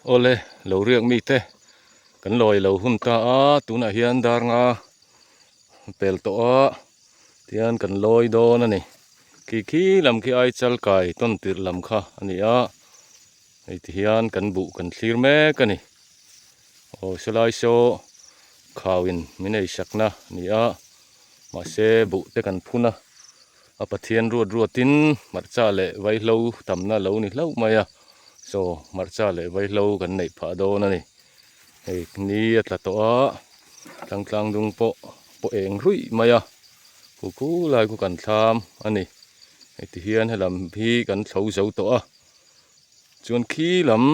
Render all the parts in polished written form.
Awle lo riak mite kan lawi lo hun ta a tunah hian dar nga pel tawh a tihian kan lawi dawn a ni khi khi lam khi ai chal kai tawn tirh lam kha a ni a hei ti hian kan buh kan thlir mek a ni aw sawlai saw khauin min ei sakna a ni a mahse buh te kan phun a. A Pathian ruat ruatin hmarcha leh vaihlo tamna lo ni hlauh mai a, saw hmarcha leh vaihlo kan neih phah dawn a ni. Hei ni a tla tawh a, tlangtlang dung pawh pawh eng ruih mai a, khu khu lai khu kan thlam a ni. Hei ti hian helam hi kan thlo zo tawh a, chuan khi lam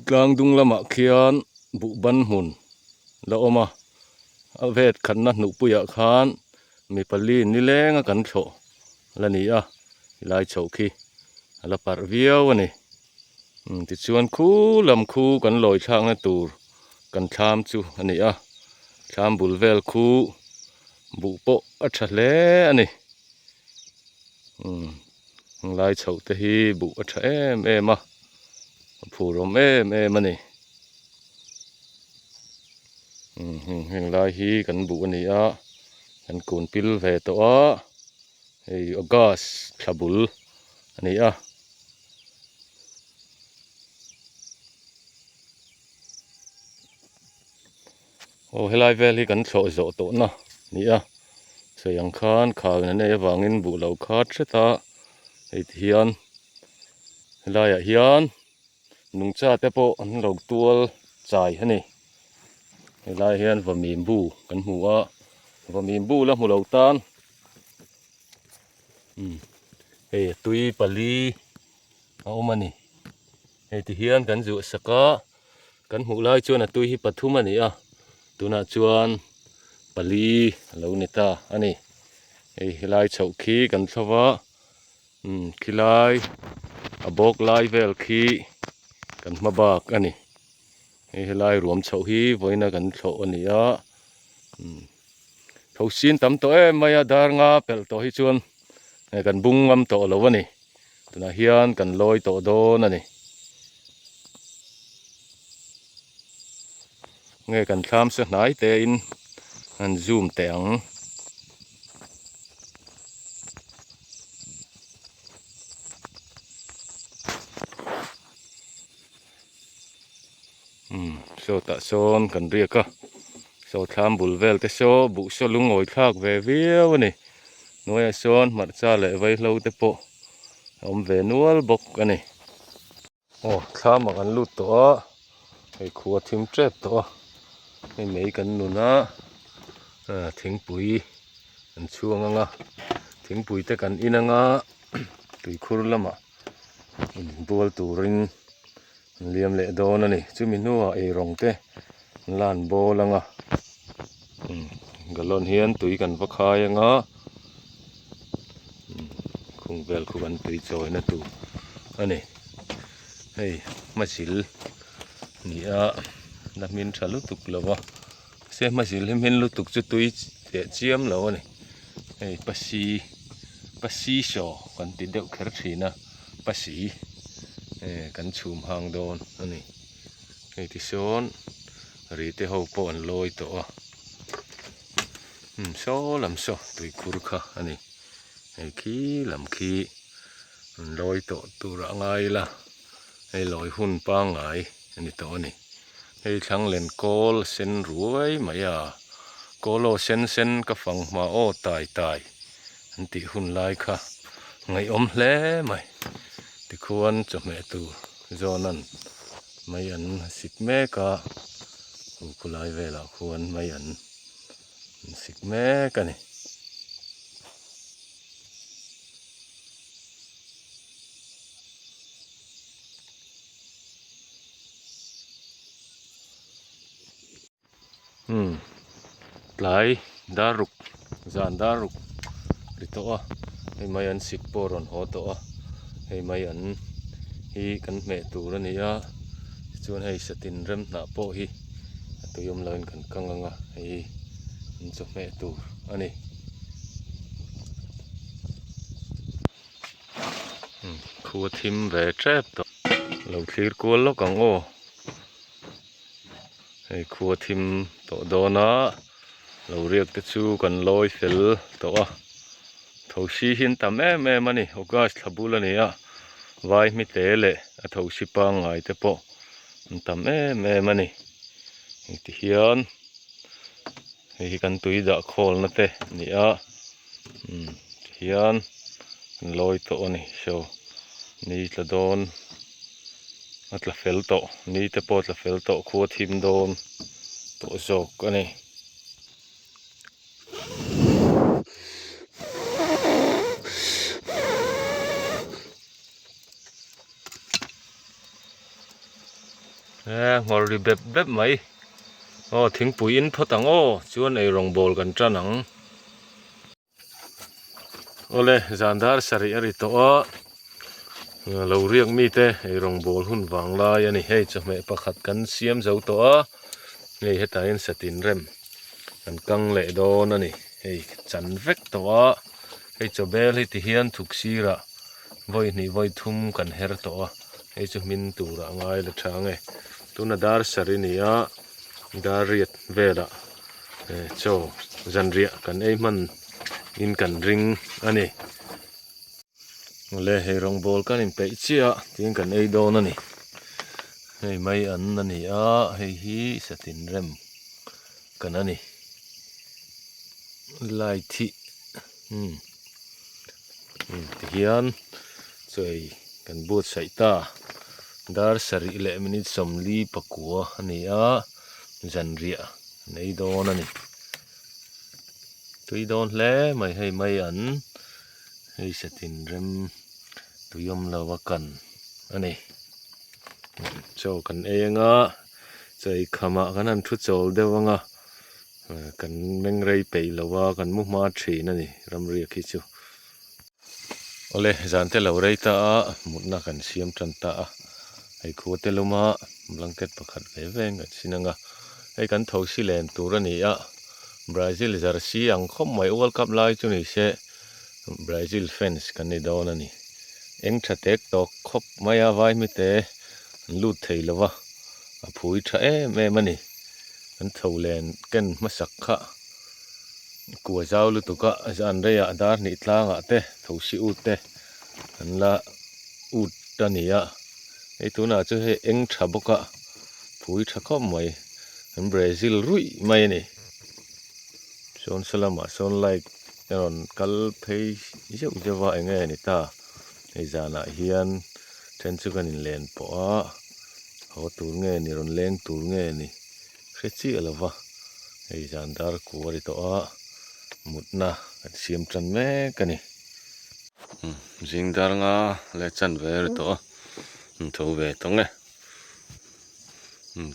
tlang dung lamah khian buhban hmun la awm a. A vet khatna hnuhpuiah khan mi pali nilenga kan thlawh la ni a, helai chhoh khi a la parh viau a ni. Umm tichuan khu lam khu kan lawi thlakna tur kan thlam chu a ni a, thlam bul vel khu buh pawh a tha hle a ni. Umm helai chhoh te hi buh a tha em em a, a phur awm em em a ni. Heng lai hi kan buh a ni a kan kun pil ve tawh a hei august thla bul a ni a. Aw helai vel hi kan thlawh zawh tawh na a ni a sawi ang khan khau in an ei avangin buh lo khat hret a hei ti hian helaiah hian. Nungcha te pawh an lo tual chai a ni. Helai hian vawmim bu kan hmu a, vawmim bu la hmu lo tan umm hei a tui pali a awm a ni. Hei ti hian kan zuah sak a, kan hmuh lai chuan a tui hi pathum a ni a, tunah chuan pali a lo ni ta a ni. Hei helai chhoh khi kan thlawh a. Umm khilai a bawk lai vel khi kan hma bak a ni hei helai ruam chhoh hi vawiina kan thlawh a ni a umm tho sin tam tawh em mai a dar nga pelh tawh hi chuan kan bung ngam tawh lo a ni tunah hian kan lawi tawh dawn a ni nge kan thlam sa hnai te in an zoom teh ang. Umm saw tah sawn kan riak a saw thlam bul vel te saw buh saw lungawi thlak ve viau a ni hnuaiah sawn hmarcha leh vaihlo te pawh a awm ve nual bawk a ni. Aw thlam ah kan lut tawh a hei khua thim tep tawh a hei mei kan nun a ah thingpui an chhuang ang a thingpui te kan in ang a tuikhur lamah inbual turin an liam leh dawn a ni chumi hnuah eirawng te an la an bawl ang a galon hian tui kan va khai ang a khung vel khu kan tui chawina tur a ni hei hmazil ni a la hmin tha lutuk lo va se hmazil hi hmin lutuk chu tui teh chiam lo a ni hei pasi pasi saw kan ti deuh kher thin a pasi kan chhum hang dawn a ni. Hei ti sawn ri te ho pawh an lawi tawh a umm saw lam saw tuikhur kha a ni hei khi lam khi an lawi tawh tur a ngai ila hei lawi hun pangngai a ni tawh a ni hei thlang len kawl a sen ruai mai a kawl aw sen sen ka fang hma aw tai tai an tih hun lai kha ngaihawm hle mai tikhuan chawhmeh tur. Zawnan mai an sik mek a, chu khulai velah khuan mai an sik mek a ni. Umm tlai dar ruk zan dar ruk ri tawh a hei mai an sik pawh a rawn haw tawh a hei mai an hi kan hmeh tur a ni a tichuan hei satin rem hnah pawh hi a tui awm loin kan kang ang a hei an chawhmeh tur a ni. Khua thim ve tep tawh. Lo thlir kual lawk ang aw. Hei khua thim tawh dawn a, lo riak te chu kan lawi fel tawh a. Thosi hi an tam em em a ni, August thla bul a ni a, vai hmite leh a thosi pangngai te pawh an tam em em a ni. Hei ti hian hei hi kan tui dah khawlna te a ni a, umm ti hian an lawi tawh a ni saw ni tla dawn a tla fel tawh ni te pawh a tla fel tawh khua thim dawn tawh zawk a ni. Nghawr ri bep bep mai aw thingpui in phawt ang aw chuan eirawng bawl kan tan ang awle zan dar sarih a ri tawh a lo riak mite eirawng bawl hun vang lai a ni hei chawhmeh pakhat kan siam zo tawh a hei hetah hian satin rem kan kang leh dawn a ni hei chan vek tawh a hei chawbel hi ti hian thuk sirah vawi hnih vawi thum kan her tawh a hei chu hmin turah a ngai la tha ang e tuna dar sarih a ni a dar riat velah eh chaw zanriah kan ei hman in kan ring a ni awle hei rawngbawl kan inpeih chiah a tiin kan ei dawn a ni hei mai an a ni a hei hi satin rem kan a ni light hi umm tihian chaw ei kan buatsaih ta dar sarih leh minute sawmli pakua a ni a zanriah an ei dawn a ni tui dawn hle mai hei mai an hei satin rem tui awm lo a kan a ni chaw kan ei anga chaw ei khamah kan han thu chawl deuh anga kan meng rei peih lo a kan mu hma thin a ni ramriak hi chu. Awle zan te lo rei ta a mutna kan siam tan ta a hei khua te luma blanket pakhat ve ve in kan sin anga hei kan tho si len tur a ni a Brazil jersey ang khawp mai World Cup lai chu ni se Brazil fans kan ni dawn a ni eng tha tek tawk khawp mai a vai hmite an lut thei lo va a phui tha em em a ni kan tho len ken hmasak kha. Kua zau lutuk a zan reiah dar hnih tlangah te thosi ut te an la ut a ni a hei tunah chu hei eng tha bawk a phui tha khawp mai an Brazil ruih mai a ni sawn saw lamah sawn light a rawn kal phei zeuh zeuh a eng nge ni ta hei zanah hian then chu kan inlen pawh a haw tur nge ni rawn leng tur nge ni. Hre chiah lo va, hei zan dar kua ri tawh a, mutna kan siam tan mek a ni. Zing dar nga leh chan ve ri tawh a, an tho ve tawng e.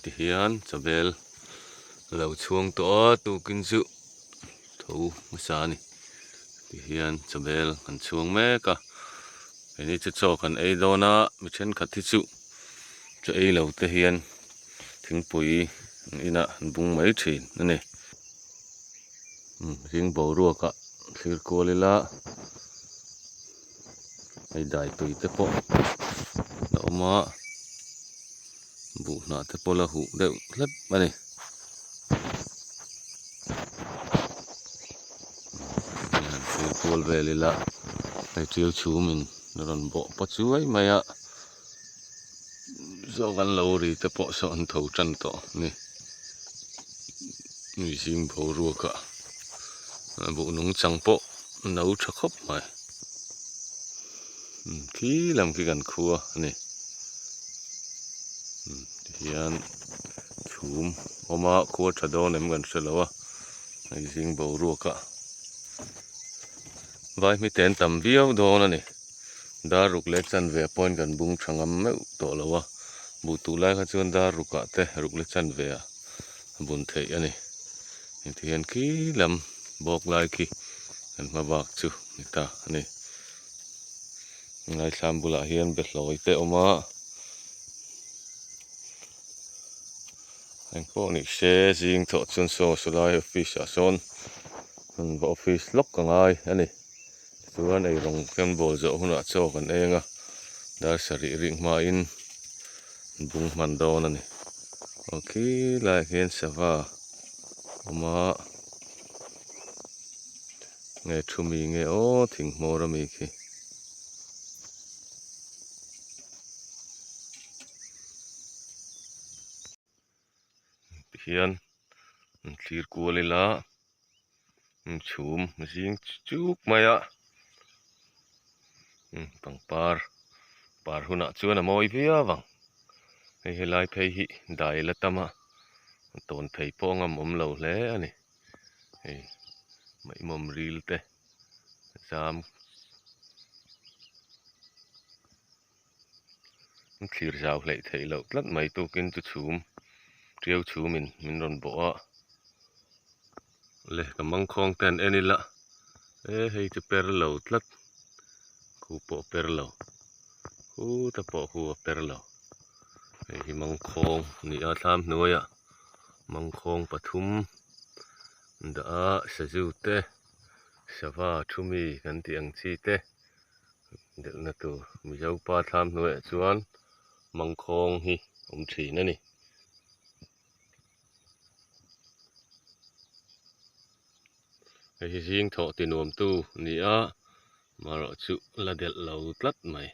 Tihian chawbel a lo chhuang tawh a, tukin chu tho hmasa a ni. Tihian chawbel kan chhuang mek a, keini chu chaw kan ei dawn a, mi thenkhat hi chu chaw ei lo te hian. Thingpui an inah an bung mai thin a ni. Zing boruakah thlir kual ila hei dai tui te pawh a awm a buh hnah te pawh la huh deuh hlep a ni. Han thlir kual vel ila hei thil chhum in a rawn bawh paw chuai mai a. Zawk an lo ri te pawh saw an tho tan tawh a ni mi zing boruak ah buh nung chang pawh no tha khawp mai khi lam khi kan khua a ni tihian chhum awm a khua tha dawn em kan hre lo a hei zing boruak ah vai hmite an tam viau dawn a ni. Dar ruk leh chanve pawhin kan bung tha ngam meuh tawh lo a, buh tuh lai kha chuan dar rukah te ruk leh chanve ah a bun theih a ni. Heti hian khi lam bawk lai khi kan hma bak chu ni ta a ni. Ngaithlam bulah hian behlawi te a awm a, engpawh ni se zing thawh chuan saw sawlai office ah sawn va office lawk a ngai a ni. Chuan eirawng kan bawl zawh hunah chaw kan eng a, dar sarih rik hmain. Bung hman dawn a ni. Aw khi laiah khian sava a awm a, nge thu mi nge aw thing hmawr ami khi. Tihian an thlir kual ila chhum zing chuk mai a pangpar par hunah chuan a mawi viau ang hei helai phei hi dai la tam a tawn phei pawh a ngam awm lo hle a ni hei maihmawm ril te zam. Thlir zau hleih theih loh tlat mai tukin chu chhum tiau chhumin min rawn bawh a le ka mangkhawng te an en ila e hei chu per lo tlat khu pawh per lo khuta pawh khu a per lo hei hi mangkhawng a ni a thlam hnuaiah mangkhawng pathum dah a sazu te sava thu mi kan tih ang chi te. Delhna tur Mizo pa thlam hnuaiah chuan mangkhawng hi awm thin a ni. Hei hi zing thawh ti nuamtu ni a, marawh chu la delh lo tlat mai.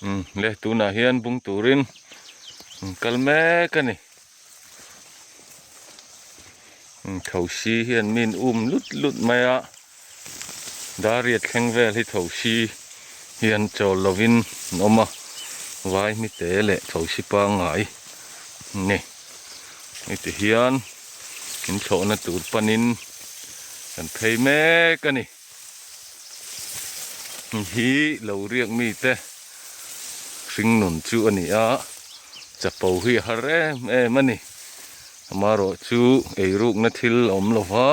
Umm le tunah hian bung turin an kal mek a ni. Thosi hian min um lut lut mai a, Dariat thleng vel hi thosi hian chawl lovin an awm a, vai hmite leh thosi pangngai an ni. Heti hian in thlawhna tur panin kan phei mek a ni. Hi lo riak mite hringnun chu a ni a, chapo hi a har em em a ni. Amaherawhchu eirukna thil a awm lo va,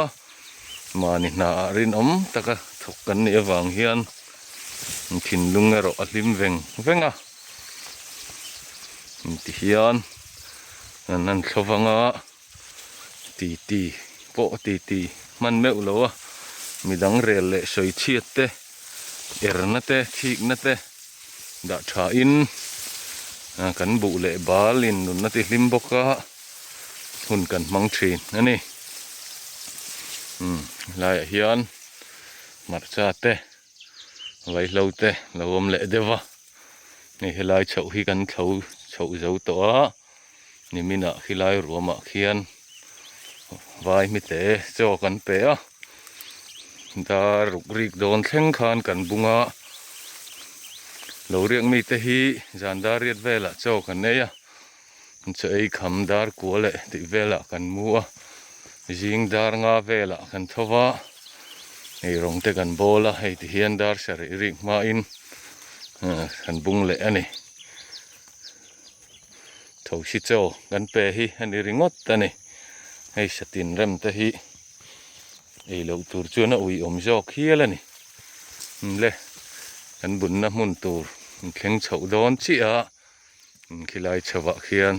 mahni hnaah rinawm taka thawk kan nih avang hian thinlung erawh a hlim veng veng a. Tihian an han thlo vang a. Titi pawh titi hman meuh lo a, midang rel leh sawi chhiat te, erna te, thikna te dah tha in kan buh leh bal in nunna ti hlim bawk a, hun kan hmang thin a ni. Umm helaiah hian hmarcha te vaihlo te lo awm leh deuh a, hei helai chhoh hi kan thlo chhoh zo tawh a. Niminah khilai ruamah khian vai hmite chaw kan pe a, dar ruk rik dawn thleng khan kan bung a, lo riak mite hi zan dar riat velah chaw kan ei a, chaw ei kham dar kua leh tih velah kan mu a, zing dar nga velah kan tho va, eirawng te kan bawl a, hei ti hian dar sarih rik hmain kan bung leh a ni. Thosi chaw kan pe hi a ni ringawt a ni. Hei satin rem te hi ei loh tur chuan a ui awm zawk hial a ni. Le kan bunna hmun tur an thleng chhoh dawn chiah a, khilai chhovah khian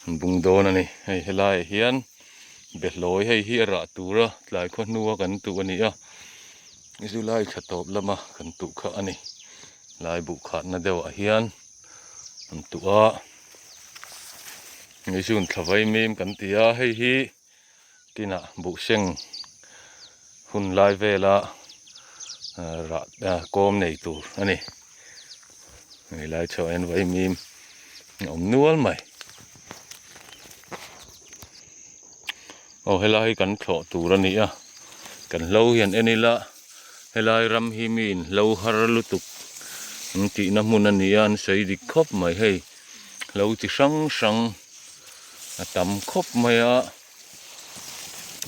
an bung dawn a ni. Hei helaiah hian behlawi hei hi a rah tura tlai khaw hnua kan tuh a ni a, zulai tha tawp lama kan tuh kha a ni. Lai buh khatna deuhah hian. An tuh a hei chu thla vaimim kan ti a hei hi tinah buhseng hun lai vela rah kawm nei tur a ni hei lai chho ah hian vaimim a awm nual mai aw helai hi kan thlawh tur a ni a kan hlo hian en ila. Helai ram hi mi in hlo har lutuk an tihna hmun a ni a an sawi dik khawp mai hei hlo chi hrang hrang a tam khawp mai a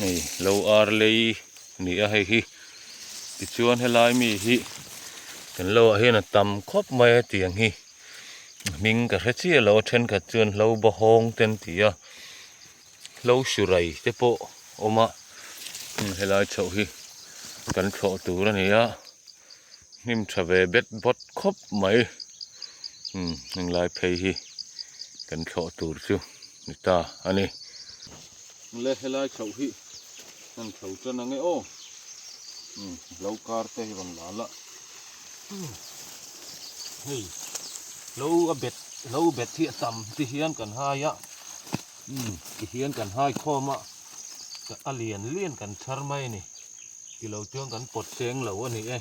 hei hlo ar lei a ni a hei hi tichuan helai mi hi kan lo ah hian a tam khawp mai a tiang hi hming ka hre chiah lo a thenkhat chuan hlo bahawng te an ti a hlo surai te pawh a awm a helai chhoh hi kan thlawh tur a ni a hnim tha ve bet bawt khawp mai umm henglai phei hi kan thlawh tur chu ni ta a ni. Le helai chhoh hi kan thlo tan ange aw umm hlo kar te hi rawn la la. Hei lo a bet lo bet hi a tam ti hian kan hai a umm ti hian kan hai khawm a a lian lian kan chhar mai a ni ti lo chuan kan pawt seng lo a ni e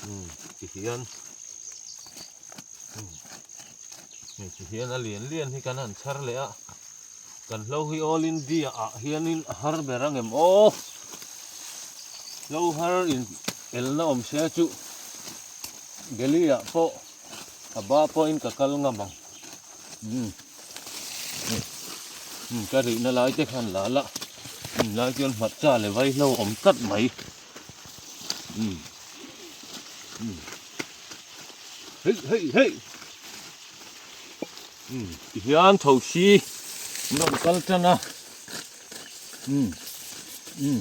umm ti hian umm hei ti hian a lian lian hi kan han chhar leh a kan hlo hi all India ah hianin a har ber ang em aw hlo har in elna awm se chu Delhi ah pawh a ba pawhin ka kal ngam ang umm umm ka rihna lai te khan la la umm lai chuan hmarcha leh vaihlo awm tlat mai umm umm hei hei hei umm tihian tho si an rawn kal tan a umm umm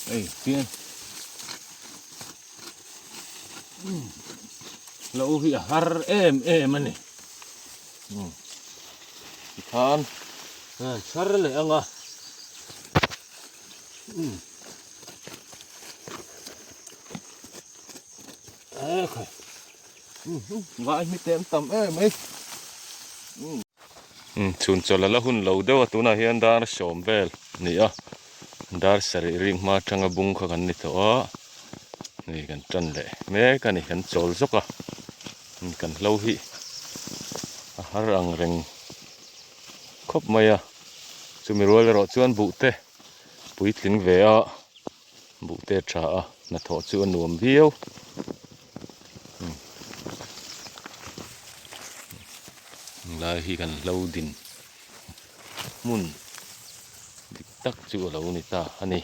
hei tihian umm lo hi a har em em a ni umm tikhan an chhar leh ang a umm ekhai Vai hi te an tam em mai. Chhun chawlh a la hun lo deuh a tunah hian dar sawm vel a ni a dar sarih ring hma atanga bung kha kan ni tawh a hei kan tan leh mek a ni kan chawl zawk a kan hlo hi a har ang reng khawp mai a chumi rual erawh chuan buh te puitling ve a. Buh te a tha a, hnathawh chu a nuam viau. Lai hi kan hlo din hmun dik tak chu a lo ni ta a ni.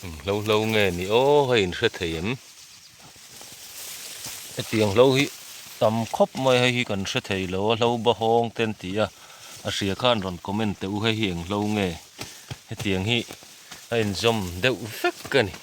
Eng hlo hlo nge ni aw hei in hre thei em? Hetiang hlo hi tam khawp mai hei hi kan hre thei lo a hlo bahawng te an ti a a hria khan rawn comment teh u hei hi eng hlo nge hetiang hi a inzawm deuh vek a ni.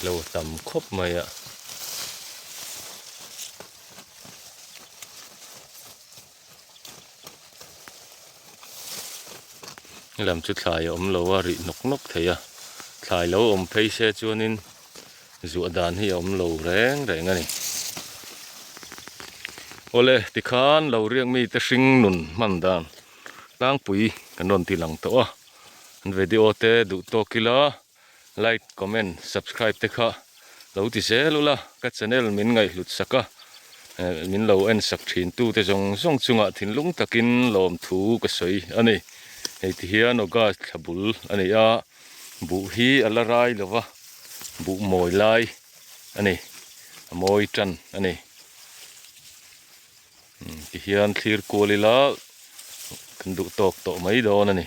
Hlo tam khawp mai a. Helam chu thlai a awm lo a rih nawk nawk thei a thlai lo awm phei se chuanin Zuah dan hi a awm lo reng reng a ni. Awle tikhan lo riak mite hring nun hman dan tlangpui kan rawn ti lang tawh a. An video te duh tawk ila like, comment, subscribe te kha lo ti zel ula ka channel min ngaihhlut sak a min lo en sak thin tu te zawng zawng chungah thinlung takin lawmthu ka sawi a ni. Hei ti hian August thla bul a ni a. Buh hi a la rai lo va, buh mawi lai a ni, a mawi tan a ni. Tihian thlir kual ila kan duh tawk tawh mai dawn a ni.